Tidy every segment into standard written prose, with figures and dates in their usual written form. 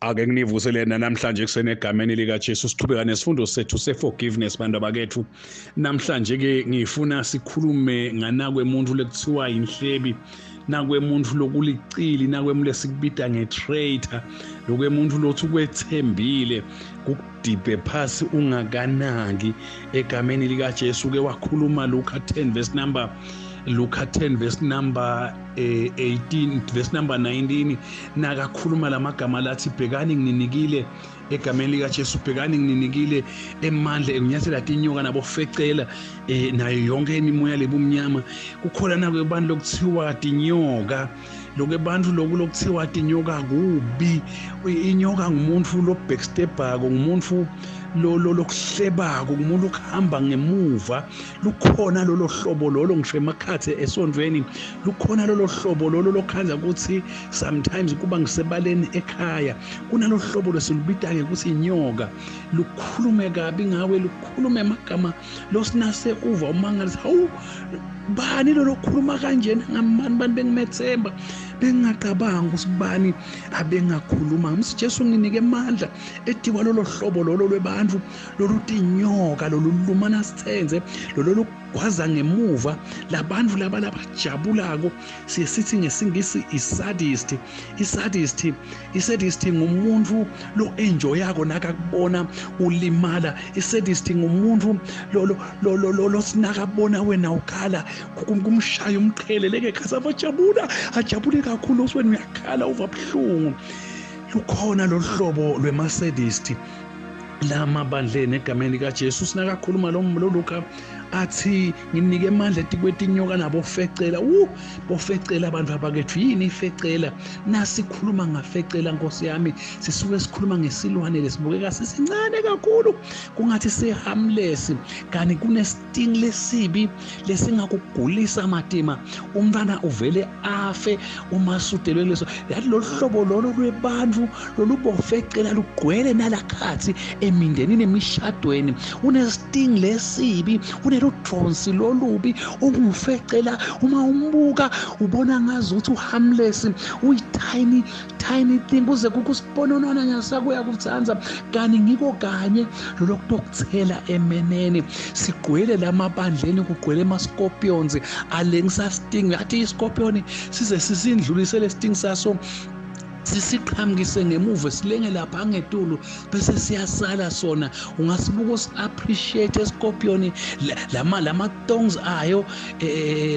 Ake nginivusele namhlanje kuseni egameni likaJesu, siqhubeka nesifundo sethu se-forgiveness, bantu abakethu. Namhlanje ke ngifuna sikhulume nganakwemuntu lekuthiwa inhlebi, nakwemuntu lokulicili, nakwemuntu lesikubita nge-traitor, lokwemuntu lothi ukwethembile kukudibhe phasi ungakanaki. Egameni likaJesu ke wakhuluma Luka 10 verse number Luka 10 verse number 18 verse number 19, nakakhuluma lamagama lathi bhekani ngininikile egameni likaJesu, bhekani ngininikile emandla ekunyathela tinyoka nabofecela nayo yonke imimoya lebumnyama. Kukhona nakubantu lokuthiwa tinyoka, lokho bantu loku lokuthiwa tinyoka kubi. Inyoka ngumuntu lo backstepako, ngumuntu lo lokuhlebako, ngumuntu okuhamba ngemuva. Lukhona lolo hlobo lolo ngisho emakhathe esontweni, lukhona lolo hlobo lolo lokhanza ukuthi sometimes kuba ngisebaleni ekhaya, kunalo hlobo lesilubita ukuthi inyoka. Lukhulume kabi ngawe, lukhulume amagama losinase uva umangalisa, hawu bani lo lokhuluma kanjena ngamani, bani bengimethemba, bengingacabanga ukuthi bani abengakhuluma ngimsi. Jesu nginike amandla edikwa lolo hlobo lolo lwebantu lolutinyoka, lolulumana sithenze, lolo lugwaza ngemuva, labantu laba labajabulako. Siye sithi ngesingisi i-sadist. I-sadist ngumuntu lo enjoyako nakakubona ulimala. I-sadist ngumuntu lo lo lo lo losinakabona wena ukhala, kumshaya umqhele leke khasa bajabula, ajabule kakhulu usweni uyakhala uva buhlungu. Lukhona lo hlobo lwema-sadist lamabandleni egameni likaJesu. Sinakakhuluma lo Luka athi nginike amandla etikwetinyoka nabofecela. Bofecela abantu abakethu, yini ifecela? Nasikhuluma ngafecela Nkosi yami, sisuke sikhuluma ngesilwane lesibukeka sisincane kakhulu, kungathi si-harmless, kanti kunesting lesibi lesingakugulisa matima, umntwana uvele afe uma sudelwe leso. Yathi lolu hlobo lolo lwebantu lolubofecela lugcwele nalakhathi emindenini, emishadweni. Unesting lesibi, uneludonsi lolubi, ungufecela. Uma umbuka ubona ngazi ukuthi uharmless, uyi-tiny tiny thing, kuze kukusibononwana nyasakuya kuthanza, kani ngiko kanye lolokutokuthela emeneni. Sigqwele lamabandleni, kugqwele ama-scorpions alengisa sting. Athi i-scorpion size sisindlulise le sting saso, sisiqhamukise ngemuva, silenge lapha ngetulu, bese siyasala sona. Ungasibuka usi-appreciate scorpion, lama thongs ayo,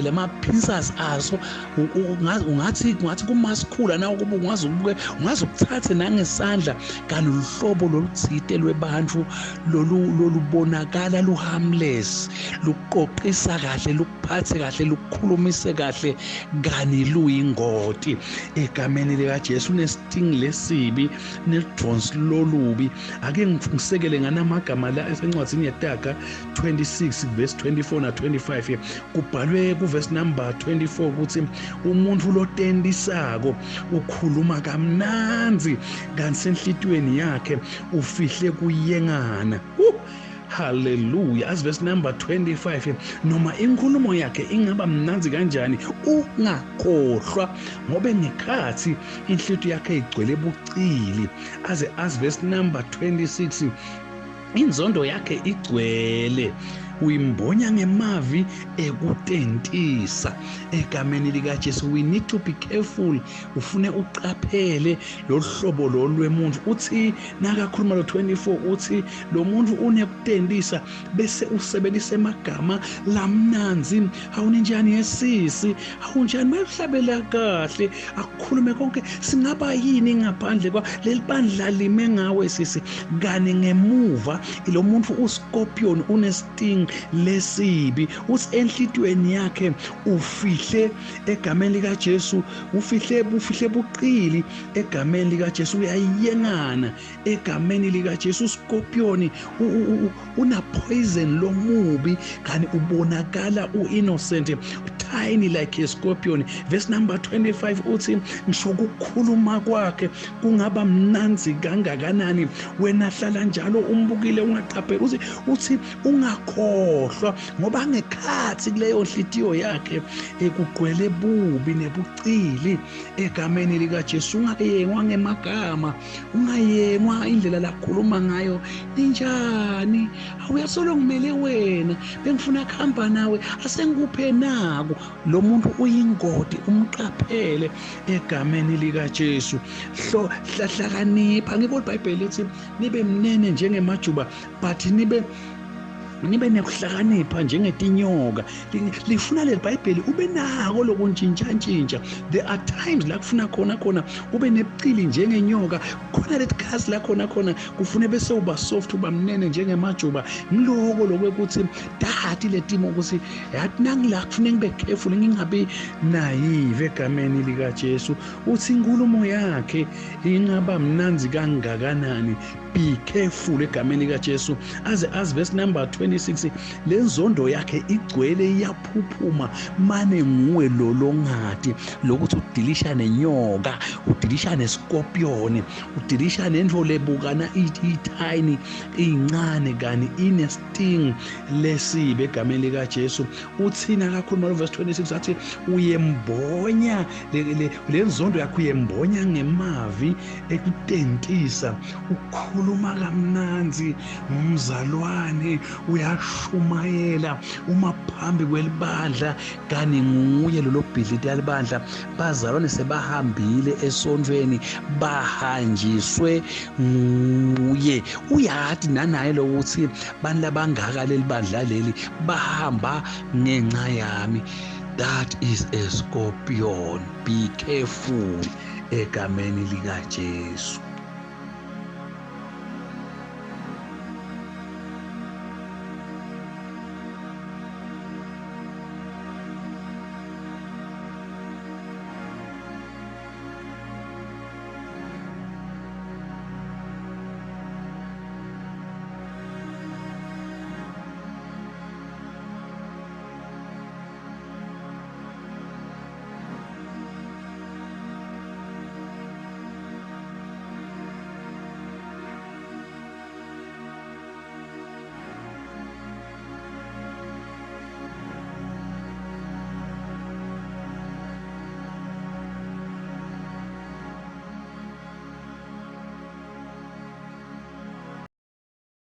lama pincers aso, ungathi kumasikhula nawe kuba ungaze ubuke, ungaze ukuthathe nangesandla. Kanti luhlobo loluthite lwebantu lolu lolubonakala lu-harmless, luqoqisa kahle, lukuphathe kahle, lukukhulumise kahle, kani luyingoti. Egameni likaJesu, unesting lesibi nelidonsi lolubi. Ake ngisekele nganamagama la esencwadzini yeTaga 26 verse 24 na 25. Kubhalwe ku verse number 24 ukuthi umuntu lotendisako ukhuluma kamnandzi, kanti senhlitiyweni yakhe ufihle kuyengana. Hallelujah. As verse number 25, noma inkulumo yakhe ingaba mnandzi kanjani, ungakhohlwa, ngobe ngekhathi inhlitiyo yakhe igcwele bucili. Aze as verse number 26, inzondo yakhe igcwele, uyimbonya ngemavi ekutentisa. Egameni likaJesu, we need to be careful, ufune uqaphele lo hlobo lo lwemuntu. Uthi nakakhuluma lo 24, uthi lo muntu unekutentisa bese usebenzisa emagama lamnanzi, awuninjani yesisi, awunjani, mayihlabela kahle, akukhulume konke, singaba yini ngaphandle kwa leli bandla lime ngawe sisi, kani ngemuva lo muntu uscorpion, unesting lesibi. Uthi enhlitiyweni yakhe ufihle, egameni likaJesu, ufihle buqili. Egameni likaJesu, uyayengana. Egameni likaJesu, uscorpion una poison lomubi, kani ubonakala uinnocent, tiny like a scorpion. Verse number 25 uthi ngisho ukukhuluma kwakhe kungaba mnandzi kangakanani, wena hlala njalo umbukile, ungaqapheli. Uthi ungakhohlwa. Ungakhohlwa ngoba ngekhathi kuleyo nhliziyo yakhe ekugcwele bubi nebucili egameni likaJesu. Ungayengwa ngemagama, ungayengwa indlela lakhuluma ngayo. Ninjani? Awuyasolo ngimele wena, bengifuna kuhamba nawe, asengikuphe nako. Lo muntu uyingodi, umqaphele egameni likaJesu. Hlakanipha. Ngikho iBhayibheli lithi nibe mnene njengemajuba, but nibe nekuhlakanipha njengetinyoka. Lifuna leli Bhayibheli ube nako lokuntshintshantshintsha. There are times la kufuna khona ube nebucili njengenyoka, khona letikhasi la khona kufune bese uba soft, uba mnene njengemajuba. Ngiloko lokwekuthi dati letimo ukuthi yathi nangila kufune ngibe careful, ngingabi naive egameni likaJesu. Uthi inkulumo yakhe ingaba mnanzi kangakanani? Be careful egameni likaJesu. Aze azi verse number 26, lenzondo yakhe igcwele iyaphuphuma, mane nguwe lo longadi lokuthi udilisha nenyoka, udilisha nescorpion, udilisha nento lebukana itiny incane kani ine sting lesibe egameni likaJesu. Uthina kakhulu verse 26 athi uyembonya lenzondo yakho, uyembonya ngemavi ekutentisa, ukhuluma kamnanzi ngumzalwane, uyashumayela uma phambi kwelibandla kani nguye lolo bhidliti yalibandla. Bazalwane sebahambile esontweni, bahanjiswe nguye. Uyati nanaye lokuthi bantu labangaka leli bandla leli bahamba ngenxa yami. That is a scorpion. Be careful egameni likaJesu.